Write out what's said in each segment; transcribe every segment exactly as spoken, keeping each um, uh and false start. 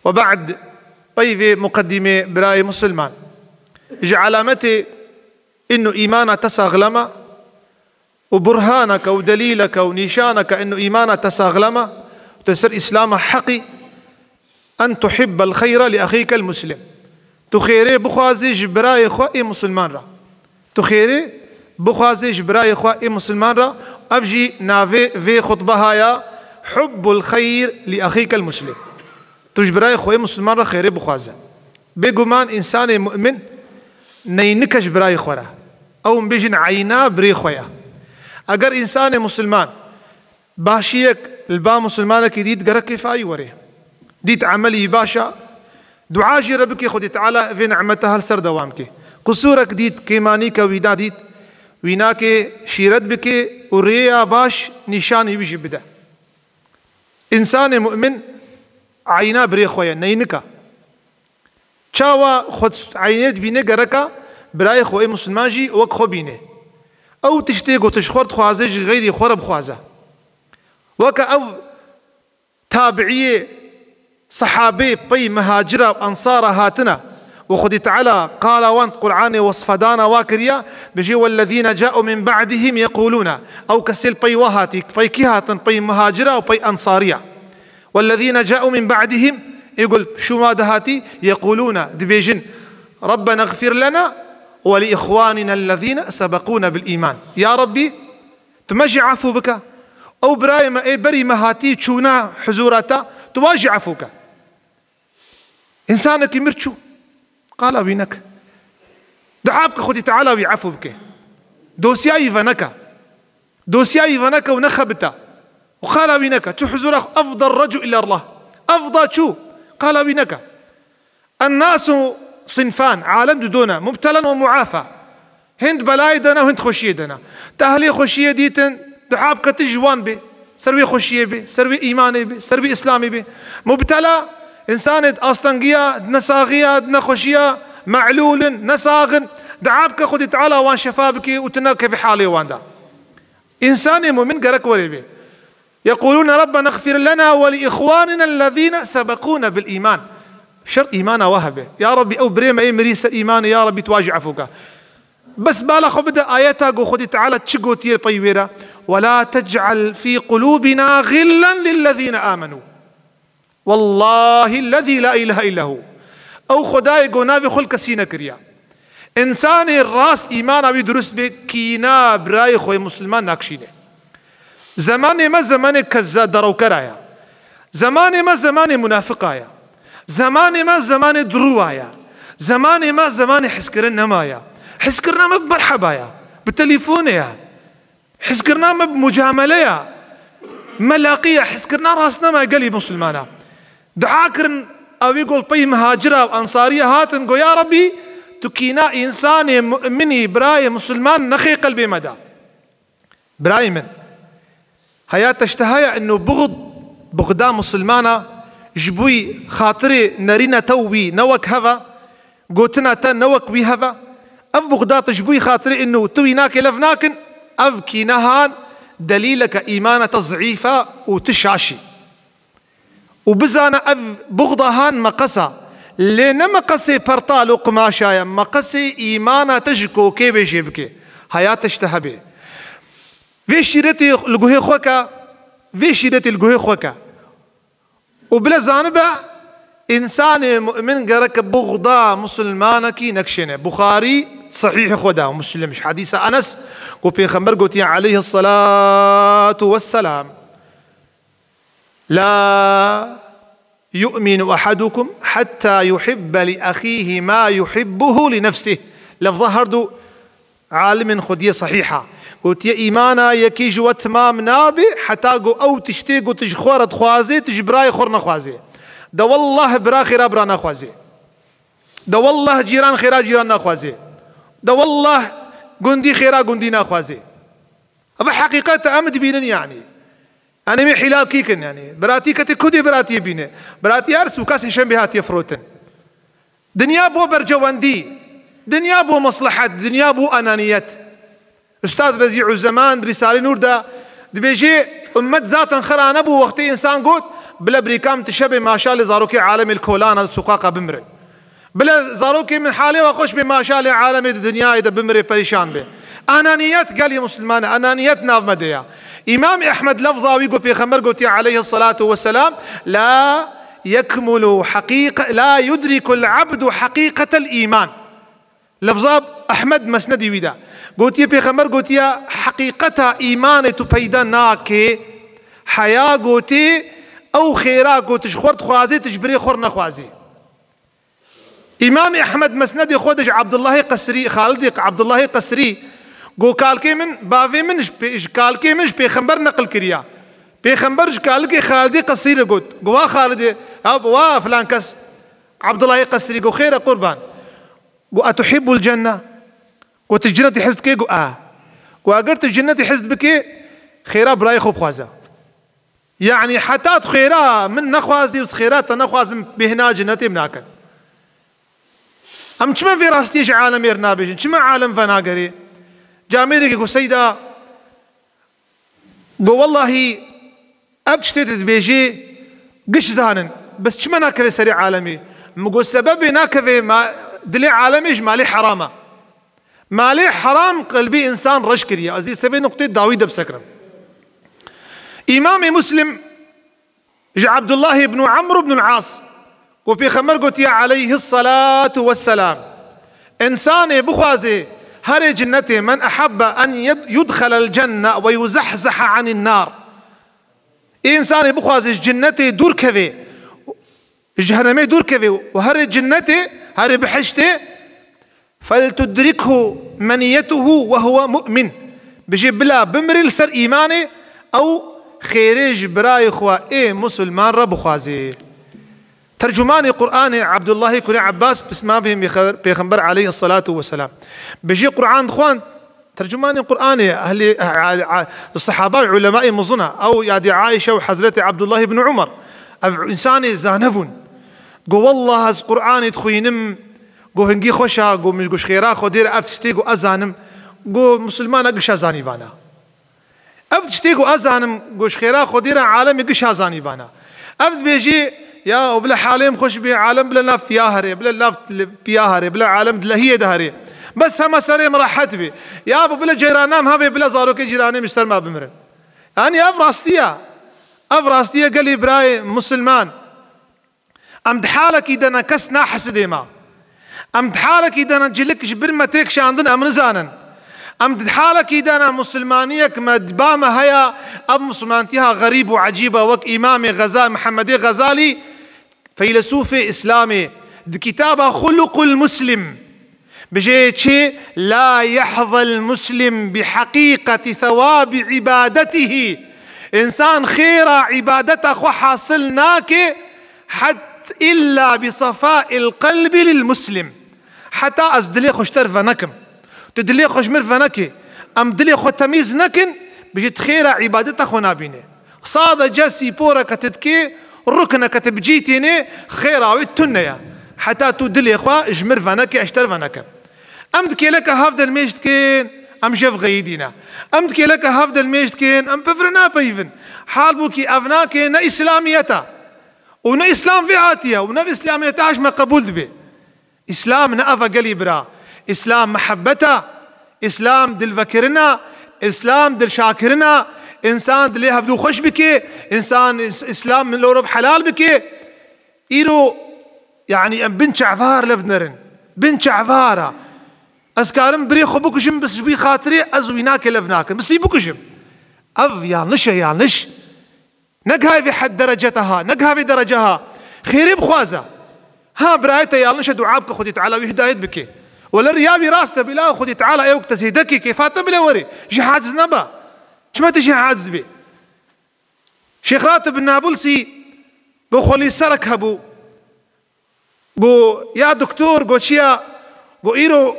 We ba'd, pey vê muqedîmê birayê musulman, ji alametê inu îmana te saxlema û burhaneke û delîleke û nîşaneke inu îmana te saxlema, tu ser îslama heqî, en tuhibbel xeyra li exîkel muslim. Tu xêrê bixwazî ji birayê xwe ê musulman re. Tu xêrê bixwazê ji birayê xwe ê musulman re, ev jî navê vê xutbeha ya, hubbul xeyr li exîkel muslim. Tu ji birayê xwe ê musulman re xêrê bixwaze. Bêguman însanê mu'min neynike ji birayê xwe re. Ew em bêjin eyna birê xwe ye. Eger însanê musulman başiyek li ba musulmanekî dît, gerek kêfa wî were. Dît emelî baş e, dua jê re bike, Xwedê Teala vê nimeta her ser dewam ke. Qusûrek dît, kêmanîke wî da dît, wî nake şîret bike û rêya baş nîşanî wî jî bide. Însanê mu'min eyna birê xwe ye, neynika. Çawa xwe eynê dibîne, gereka birayê xwe ê musulman jî wek xwe bîne. Ew tiştê ku tu ji xwe re dixwaze, ji xeyrê xwe re bixwaze. Weke ew tabiiyê, sehabê pey mihacira û ensara hatine û Xwedî Teala qala wan di Qur'anê wesfedana wa kiriya, bijê, "Wellezîne câû min ba'dihim yeqûlûne." Ew kesê li pey wa hatî, pey kî hatin? Pey mihacira û pey ensariya. "Wellezîne câû min ba'dihim", ê gul şûma de hatî, "yeqûlûne", dibêjin, "Rabbena xfir lena we li îxwanina ellezîne sebeqûne bil îman." Ya Rabbî, tu me jî efû bike. Ew birayê me ê berî me hatî çûna huzûra te, tu wan jî efû ke. Însanekî mir çû. Qala wî neke. Dua bike Xwedî Teala wî efû bike. Dosyayî veneke. Dosyayî veneke û nexebite. Û qala wî neke. Çû huzûra xwe, efda recu îla Allah. Efda çû. Qala wî neke. Ennasu sinfan, alem du dona, mubtelen ve muafa. Hind belayê dena, hind xweşiyê dena. Te ehlê xweşiyê dîtin, dua bike tu ji wan bê. Ser wê xweşiyê bê, ser wê îmanê bê, ser wê îslamê bê. Mubtela, însanê di astengiya, di nesaxiya, di nexweşiya, me'lûl in, nesax in. Dua bike Xwedê Teala wan şefa bike û tu nekevî halê wan de. Însanê mumin gerek were bê. Yeqûlûne Rabbena xfir lena we li îxwanina ellezîne sebeqûne bil îman. Şert îmana we hebe. Ya Rabbî, ew birê me ê mirî ser îmanê, ya Rabbî, tu wa jî efû ke. Bes bala xwe bide ayeta ku Xwedî Teala çi gotiye pey wê re. "Ve la tec'al fî qulûbina xillen lillezîne amenû." Wellahî lezî la îlahe îlla hu. Ew Xwedayê ku navê xwe li kesî nekiriye. Însanê rast îmana wî durust bê, kîna birayê xwe yê musulman nakişîne. Zemanê me zemanê keza derewkera ye. Zemanê me zemanê munafiqa ye. Zemanê me zemanê dirûwa ye. Zemanê me zemanê hizkirin nema ye. Hizkirina me bi merheba ye. Bi telîfonê ye. Hizkirina me bi mucamele ye. Me laqî ye. Hizkirina rast nema ye gelî musulmana. Dua kirin, ewî gol pey mihacira û ensariye hatin, go, "Ya Rabbî, tu kîna însanê mu'minî, birayê musulman nexê qelbê me de." Birayê min, heya teşte heye inu buxd, buxda musulmana, ji bûyî xatirê nerîna te û wî ne wek heve, gotina te ne wek wî heve. Ev buxda te ji bûyî xatirê inu tu wî nakê lev nakin, ev kînehan delîleke îmana te zîf e û tu şaş î. Û bizane ev buxda han meqes e. Lê ne meqesê pertal û qimaşa ye, meqesê îmana te ji kokê bê jê bike. Heya teşte hebê. Vê şîretê li guhê xwe ke, vê şîretê li guhê xwe ke. Û bile zanibe, însanê mu'min gereke buxda musulmanekî nekişêne. Buxarî sehîhê xwe de û Muslim ji hedîsa Enes, ku Pêxember gotiye aleyhis salatu vesselam, "La yu'minu ahadukum hatta yuhibbe li ahihi ma yuhibbuhu li nefsih." Lefza her du alimên xwediyê sehîh e. Gotiye, îmana yekî ji we timam nabe heta ku ew tiştê ku tu ji xwe re dixwazê, tu ji birayê xwe re nexwazê. De wallah bira xêra bira naxwazê. De wallah cîran xêra cîran naxwazê. De wallah gundî xêra gundî naxwazê. Ev heqîqet e, em dibînin yanî. Yanî em ê hîlakî kin yanî. Biratî ketê ku dê biratiyê bîne? Biratî her sûka sêşembê hatiye firotin. Dinya bo bercewendî, dinya bo meslehet, dinya bo enaniyet. Ustaz Bezî'uzzeman di Rîsalê Nûr de dibêje, ummet zaten xira nebû wextê însan got, Bila birîka min ti şebê maşalê zarokê alemê li kolana suqaqa bimirin. Bila zarokê min halê wa xweş bê maşalê alemê di dinyayê de bimire perîşan bê. Enaniyet gelê Musulman e, enaniyet nav me de ya. Îmam Ehmed lefza wî got, Pêxember gotiye aleyhissalatu vesselam, "La yekmulu haqiqa-, la yudrikul abdu haqiqatel iman." Lefza Ehmed Mesnedî wî de. Gotiye, Pêxember gotiye, "Heqîqeta îmanê tu peyda nake, heya gotê, ew xêra ku tu ji xwe dixwazê, tu ji birê xwe nexwazê." Îmam Ehmed Mesnedê xwe de ji Abdullahê Qesrî, Xalidê Abdullahê Qesrî, go kalkê min, bavê min ji pê-, ji kalkê min ji Pêxember neqil kiriya. Pêxember ji kalikê Xalidê Qesrî re got, go wa Xalidê, ya wa filan kes, Abdullahê Qesrî, go xêr e qurban. Go, "Etuhibbul cenne?" Go, "Tu ji cinnetê hez dikê?" Go, "A." Go, "Eger tu ji cinnetê hez bikê, xêra birayê xwe bixwaze. Yanî heta tu xêra min nexwazî û xêra te nexwazim bêhna cinnetê min nakin." Em çima vê rastiyê ji alemê re nabêjin? Çima alem venagerê? Camêrekê go, "Seyda," go, "wellahî ev tiştê tu dibêjî giş zanin, bes çima nakeve serê alemê?" Min got, "Sebebê nakeve ma-, dilê alemê ji malê heram e. Malê heram qelbê însan reş kiriye." Ez ê ser vê nuqtê dawî de bisekirim. Îmamê Muslim ji Abdullah ibn Amr ibn al-As, ku Pêxember gotiye aleyhissalatu vesselam, "Însanê bixwaze herê cinnetê, men ehabbe en yed-, yudxelel cenne ve yuzehzehe anin nar." Însanê bixwaze ji cinnetê dûr keve, ji cehenemê dûr keve û herê cinnetê, herê bihiştê, "Feltudrikhu meniyetuhu ve huve mu'min." Bijê bila bimire li ser îmanê, ew xêrê ji birayê xwe ê musulman re bixwazê. Tercumanê Qur'anê Abdullahê kurê Abbas, pismamê Pêxe-, Pêxember aleyhissalatu vesselam. Bijê Qur'an dixwand, tercumanê Qur'anê, ehlê, a, a, sehaba, ulemayê mezin e. Ew yadê Aişe û Hezretê Abdullah ibn Umar. Ev însanê zane bûn. Go, "Wallah ez Qur'anê dixwînim." Go, "Hingî xweş e." Go, "Min go ji xêra Xwedê re ev tiştê go ez zanim." Go, "Musulmana gişa zanîbana. Ev tiştê go ez zanim, go ji xêra Xwedê re alemê gişa zanîbana." Ev dibêjî, "Ya, bila halê min xweş bê, alem bila nav piya herê, bila nav li-, piya herê, bila alem di lehiyê de herê. Bes hema serê min rehet bê. Ya, bila ceyranan hebê, bila zarokê cîranê min ji ser me bimirin." Yanî ev rastiye. Ev rastiye gelî birayê musulman. Em di halekî de ne kes nahesidê me. Em di halekî de ne cilik ji bir me tê kişandin em nizanin. Em di halekî de ne musulmaniyek me di ba me heye, ev musulmantiya xerîb û ecîb e, wek Îmamê Xeza-, Mihemedê Xezalî, feylesûfê Îslamê, di kitaba Xuluqul Muslim, Bijê çi? "La yehzel muslim bi heqîqeti sewabi ibadetihi." Însan xêra îbadeta xwe hasil nake het illa bi sefail qelbi lil muslim. Heta ez dilê xwe ji te re venekim. Tu dilê xwe ji min re venekê. Em dilê xwe temîz nekin, bijê tu xêra îbadeta xwe nabînê. Sadece sîporeke tu dikê, rukneke tu bicîtînê, xêra wê tune ye. Heta tu dilê xwe ji min venekê, ez ji te veneke. Em di kêleke hev de nimêj dikin, em jev xeyidîne. Em di kêleke hev de nimêj dikin, em pevre napeyivin. Halbûkî ev nake ne îslamiyet e. Û ne îslam vê hatiye, û ne îslamiyet e ji me qebûl dibe. Îslam ne ev e gelî bira. Îslam mihebet e. Îslam dilvekirin e. Îslam dilşakirin e. Însan dilê hevdû xweş bike. Însan îs-, Îslam min lorov helal bike. Îro, yanî em bin çevar lev dinerin. Bin çevar e. Ez karim birê xwe bikujim, bes ji wî xatirê ez wî nake lev nakim. Bes wî bikujim. Ev yanlış e, yanlış. Negihayê vê hed dereceteha, negihayê vê dereceha. Xêrê bixwaze. Ha, birayê te yanlış e, dua bike Xwedê Teala wî hidayet bike. Wele riya wî rast e, bila Xwedê Teala ê wek te zêde ke, kêfa te bile were. Jî haciz nebe. Çima tu jî haciz bî? Şêx Ratib bin Nabulsî go xwelî serek hebû. Go, "Ya doktor," go, "çi ya?" Go, "Îro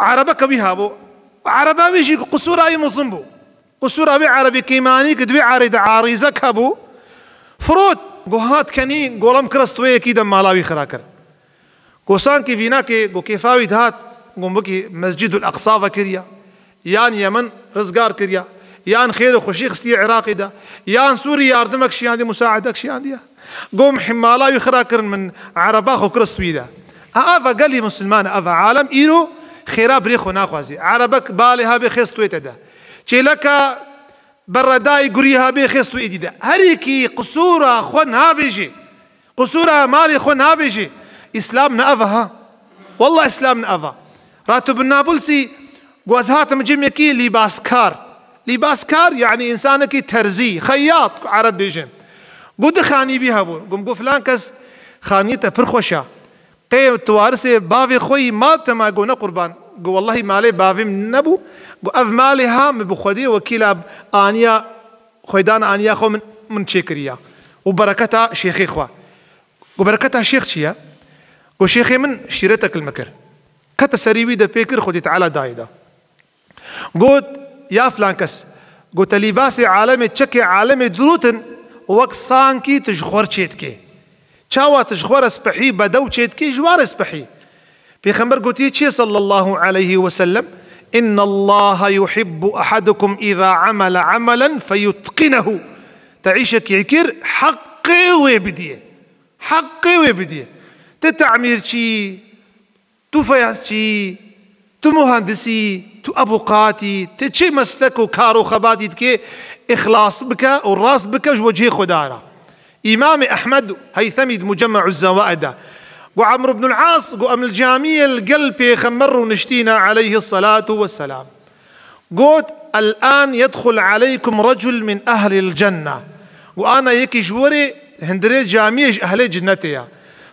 erebeke wî hebû." Ereba wî jî qisûra wî mezin bû. Qisûra wî erebî kêmanî ki di wî erê de arîzek hebû. Firot, go, hat kenî, go, lem kir stûyekî de mala wî xira kir. Go, sankî vînakê, go, kêfa wî dihat, go, wekî Mescîdul Eqsa vekiriya. Yan Yemen rizgar kiriya. Yan xêr û xweşî xistiye Iraqê de. Yan Sûrî yardimek şiyandiye, musaedek şiyandiye. Gom himala wî xira kirin min ereba xwe kir stûyî de. A, eva gelî musulman, eva alem îro xêra birê xwe naxwazî. Erebek balê ha bê xê stûyê te de. Çêleka beredayî gurî ha bê xê stûyê dî de. Herîkî qisûra xwe nabêjê. Qisûra malê xwe nabêjê. Îslam ne eva ha. Wallah Îslam ne eva. Ratu bin Nabulsî got ez hatim cem yekî lîbaskar. Lîbaskar yani însanekî terzî, xeyat ku Ereb bêjin. Got di xanî bî hebûn. Gum got filan kes xaniyê te pir xweş e. Qê tu warisê bavê xwe yî, mal te ma? Got ne qurban. Got wellahî malê bavê min nebû. Got ev malê ha min bi Xwedê wekîla aniya xwêdan aniya xwe min, min çêkiriya. Û bereketa şêxê xwe. Got bereketa şêx çi ye? Got şêxê min şîretek li min kir. Kete serî wî de pê kir, Xwedî Teala dayê da. Got, ya filan kes, got te lîbasê alemê, çekê alemê dirûtin, wek sankî tu ji xwe re çêdikê. Çawa tu ji xwe re spehî, bedew çêdikê, ji wan re spehî. Pêxember gotiye çi, sallallahu aleyhi ve sellem? "İnnallaha yuhibbu ahadukum iza amele amelen feyutqinehu." Te îşekî kir, heqê wê bidiyê. Heqê wê bidiyê. Tu temîrçî, tu fayansçî, tu muhandisî, tu avûkatî, tu çi meslek û kar û xebatî dikê, îxlas bike û rast bike ji wecihê Xweda re. Îmamê Ehmed Heythemî di Mucemme'u Zewaid de got, Amr ibn al-As got, em li camiyê li gel Pêxember rûniştîne aleyhi salatu vesselam. Got, "El-an yedxul aleykum recul min ehlil cenne." Got, ana yekî ji werê hundirê camiyê ji ehlê cinnetê ya.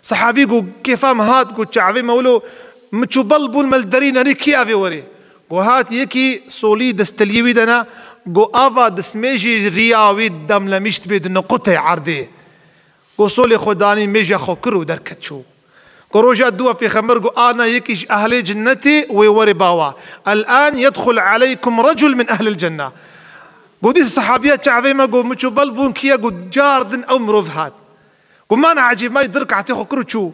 Sehabî got, kêfa min hat, got, çavê me wilo miç û bel bûn, me li derî nerî kî evê werê. Got, hat yekî solî desteliyê wî de ne, got, ava destmêjî riya wî demlemîş dibê di niqutê erdê. Got, solê xwe danî, mêja xwe kir û derket çû. Got, roja dû ve Pêxember got, ana yekî ji ehlê cinnetê wê werê bawa. El-an yedxul aleykum recul min ehlil cenne. Got, dîsa sehabiya çavê me got, miç û bel bûn kî ye? Got, cardin ew mirov hat. Got, mana ecêb, may di rikatê xwe kir û çû.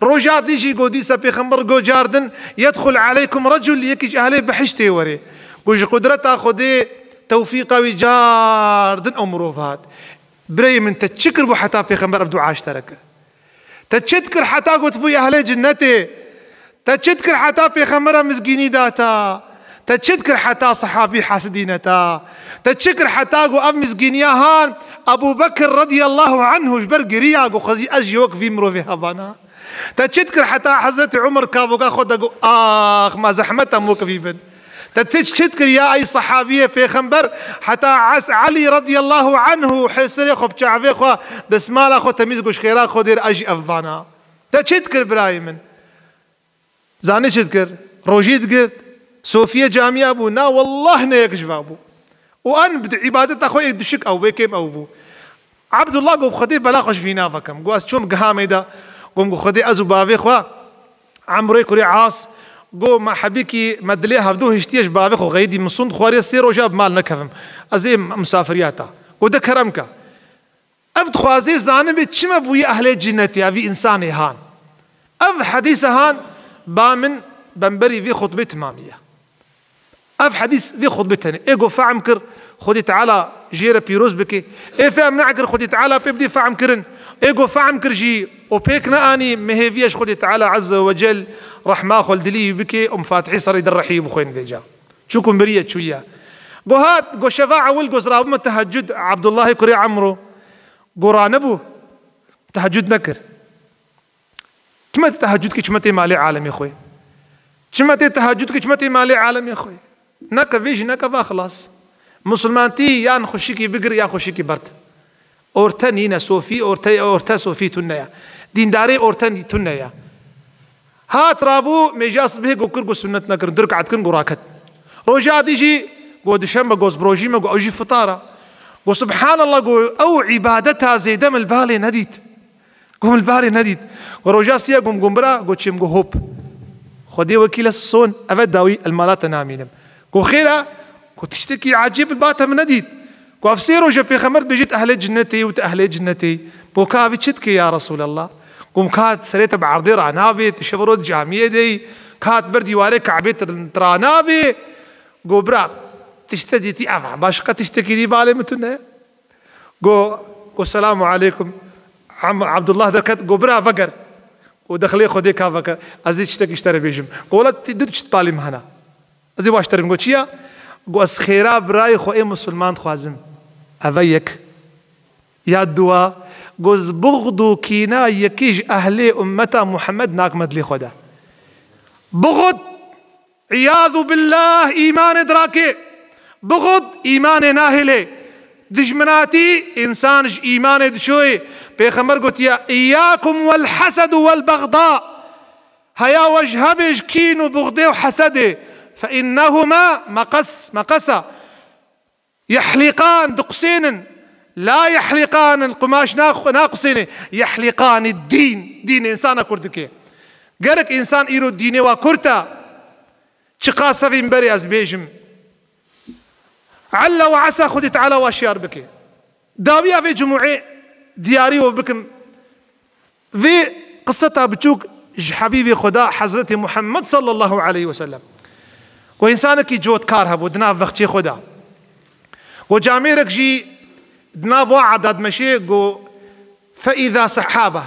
Roja dî jî got, dîsa Pêxember got, cardin, yedxul aleykum recul, yekî ji ehlê behiştê werê. Got, ji qudreta Xwedê, tewfîqa wî cardin ew mirov hat. Birayê min, te çi kir bû heta Pêxember ev dua ji te re kir? Te çi dikir heta got bûyî ehlê cinnetê? Te çi dikir heta Pêxembera mizgînî da te? Te çi dikir heta sehabî hesidîne te? Te çi kir heta got ev mizgîniya han Ebû Bekir radiyallahu anhu ji ber giriya got xwezî ez jî wek vî mirovê hebana? Te çi dikir heta Hezretî Umer kavoka xwe de got, ax, ma zehmet em wek vî bin? Te ti çi dikir ya ey sehabiyê Pêxember, heta Es-, Elî radiyallahu anhu hêsirê xwe bi çavê xwe, desmala xwe temîz got, ji xêra Xwedê re ez jî ev bana? Te çi dikir birayê min? Zanî çi dikir? Rojî digirt, sofiyê camiya bû, na wallah ne yek ji va bû. Û an bi îbadeta xwe ê dişik ew bê, kêm ew bû. Abdullah got, Xwedê bela xwe ji vî nava kim. Got, ez çûm gihamê de, got, got, Xwedê ez û bavê xwe, Amrê kurê As, got, me hebîkî me dilê hevdu hiştiye ji bavê xwe xeyidî, min sund xwariye sê roja bi mal nekevim. Ez ê misafiriya te. Got, de kerem ke. Ev dixwaze zanibê çima bûye ehlê cinnetê, ev vî însanê han. Ev hedîse han ba min bemberî vê xutbê timamiye. Ev hedîs vê xutbê tenê. Ê got fehm kir, Xwedê Teala jê re pîroz bike. Ê fehm nekir, Xwedê Teala pê bidê fehm kirin. Ê got fehm kir jî û pêk neanî, mihêviye ji Xwedê Teala Azze ve Cel rehma xwe li dilî wî bike û Fatihê serê derrehî wî bixwên vêca. Çûkû miriye çûye. Got hat, got şeva ewil got rabime tehecud, Abdullahê kurê Emro. Got ranebû. Tehecud nekir. Çima tê tehecud kî, çima tê malê alemê xwe? Çima tê tehecud kî, çima tê malê alemê xwe? Neke vê jî neke va xilas. Misilmantî yan xweşikî bigir ya xweşikî berd. Orte nîne sofî, orte, orte sofî tune ya. Dîndarê orte nî-, tune ya. Hat rabû, mêja sibhê got kir, got sunnet nekirin, du rekat kirin, got raket. Roja dî jî got dişembe, got bi rojî me, got ew jî fitara. Got subhanallah, got ew îbadeta zêde min li balê nedît. Got min li balê nedît. Got roja siye, got min, got bira, got çêm, got hop. Xwedê wekîl e, son, eve dawî el mala te namînim. Got xêr e? Got tiştekî ecêb li ba te min nedît. Got ev sê roj e pêxember dibêjit ehlê cinnetê û tu ehlê cinnetê. Got ka vî çi dike ya Resûlallah? Got ka serê te bi erdê ranabê, tu şev roj camiyê de yî, ka tu ber dîwarê Kabê tu ranabê. Got bira, Tişte dîtî, eva, başqa tiştekî dî balê min tune. Go, go, "Selamu aleykum." Am-, Abdullah derket, go, "Bira veger." Go, "Dexilê Xwedê ka veger. Ez ê tiştekî ji te re bêjim." Go, "Wela tu, du tişt balê min hene. Ez ê waş te re bim." Go, "Çi ya?" Go, "Ez xêra birayê xwe ê musulman dixwazim." Eve yek. Ya dua, go, "Ez buxd û kîna yekî ji ehlê ummeta Muhammed nakime dilê xwe de." Buxd, îyadu billah, îmanê dirake. Buxd, îmanê nahêle. Dijminatî, însan ji îmanê dişoyê. Pêxember gotiye, "Îyyakum wel hased wel bexda." Heya we ji hebê ji kîn û buxdê û hesedê. Fe innehuma meqes, meqesa. Yehliqan, diqusênin. La yehliqan, qumaş nax-, naqusêne. Yehliqani dîn, dîn însana kurt dike. Gerek însan îro dînê wa kurt e. Çiqas sevîn berê ez bêjim. Alla ve esa Xwedê Teala wa şiyar bike. Dawiya vê cumûê diyarî we bikim. Vê qiseta biçûk ji Hebîbê Xweda Hezretê Muhammed sallallahu aleyhi ve sellem. Ku însanekî cotkar hebû di nav bexçê xwe de. Ku camêrek jî di nav wa erda dimeşê, ku "Fe îza sehaba."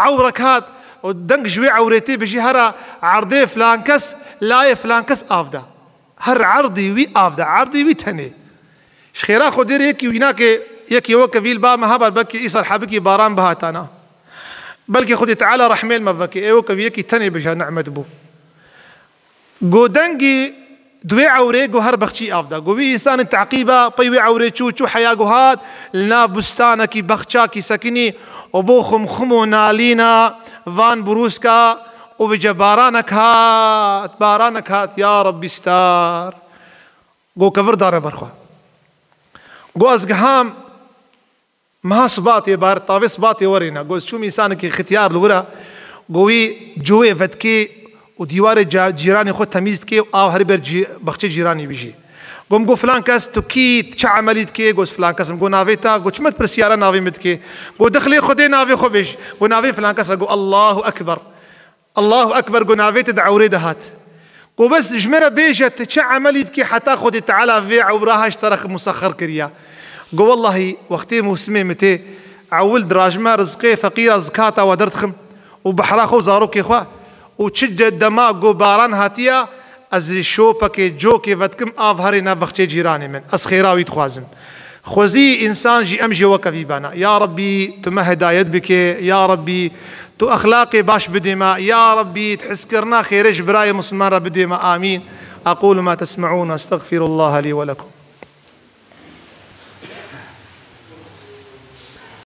Ewrek hat û deng ji wê ewrê tê bijî, "Hera erdê filan kes, layê filan kes av de." Her erdî wî av de, erdî wî tenê. Ji xêra Xwedê re yekî wî nake, yekî weke vî li ba me hebar, belkî îsal hebikî baran bihatana. Belkî Xwedê Teala rehmê li me veke, ê weke vî yekî tenê bija, nîmet bû. Go dengî di wê ewrê go her bexçî av da. Go wî însanê teqîba pey wê ewrê çû, çû heya go hat, li nav bustanekî, bexçakî sekinî û bo xumxum û nalîna van burûska û vêce baranek hat, baranek hat, ya Rebbî star. Go kevir dane ber xwe. Go ez giham meha sibatê, bar tavê sibatê werîne. Go ez çûm însanekî xitiyar li wir e. Go wî coyê vedikê û dîwarê ca-, cîranê xwe temîz dikê û av herî ber cî-, bexçê cîranê wî jî. Go min go filan kes, tu kî, tu çi emelî dikê? Go ez filan kes im. Go navê te? Go çima tu pirsyara navê min dikê? Go dixilê Xwedê navê xwe bêj. Go navê filan kes e. Go Allahu Ekber. Allahu Ekber, go navê te di ewrê de hat. Go bes ji me re bêje, tu çi emelî dikî heta Xwedê Teala vê ewra ha ji te re musexer kiriya? Go wellahî, wextê mûsimê min tê, ewil dirajime rizqê feqîra zikata we derdixim û behra xwe û zarokê xwe û çi de dema go baran hatiya, ez ê şopekê cokê vedikim, av herê nav bexçê cîranê min. Ez xêra wî dixwazim. Xwezî însan jî em jî weke vî bana. Ya Rebbî, tu me hidayet bike. Ya Rebbî, tu exlaqê baş bidê me. Ya Rebbî, tu hizkirina xêrê ji birayê Misliman re bidê me. Amîn. أقول ما تسمعون وأستغفر الله لي ولكم.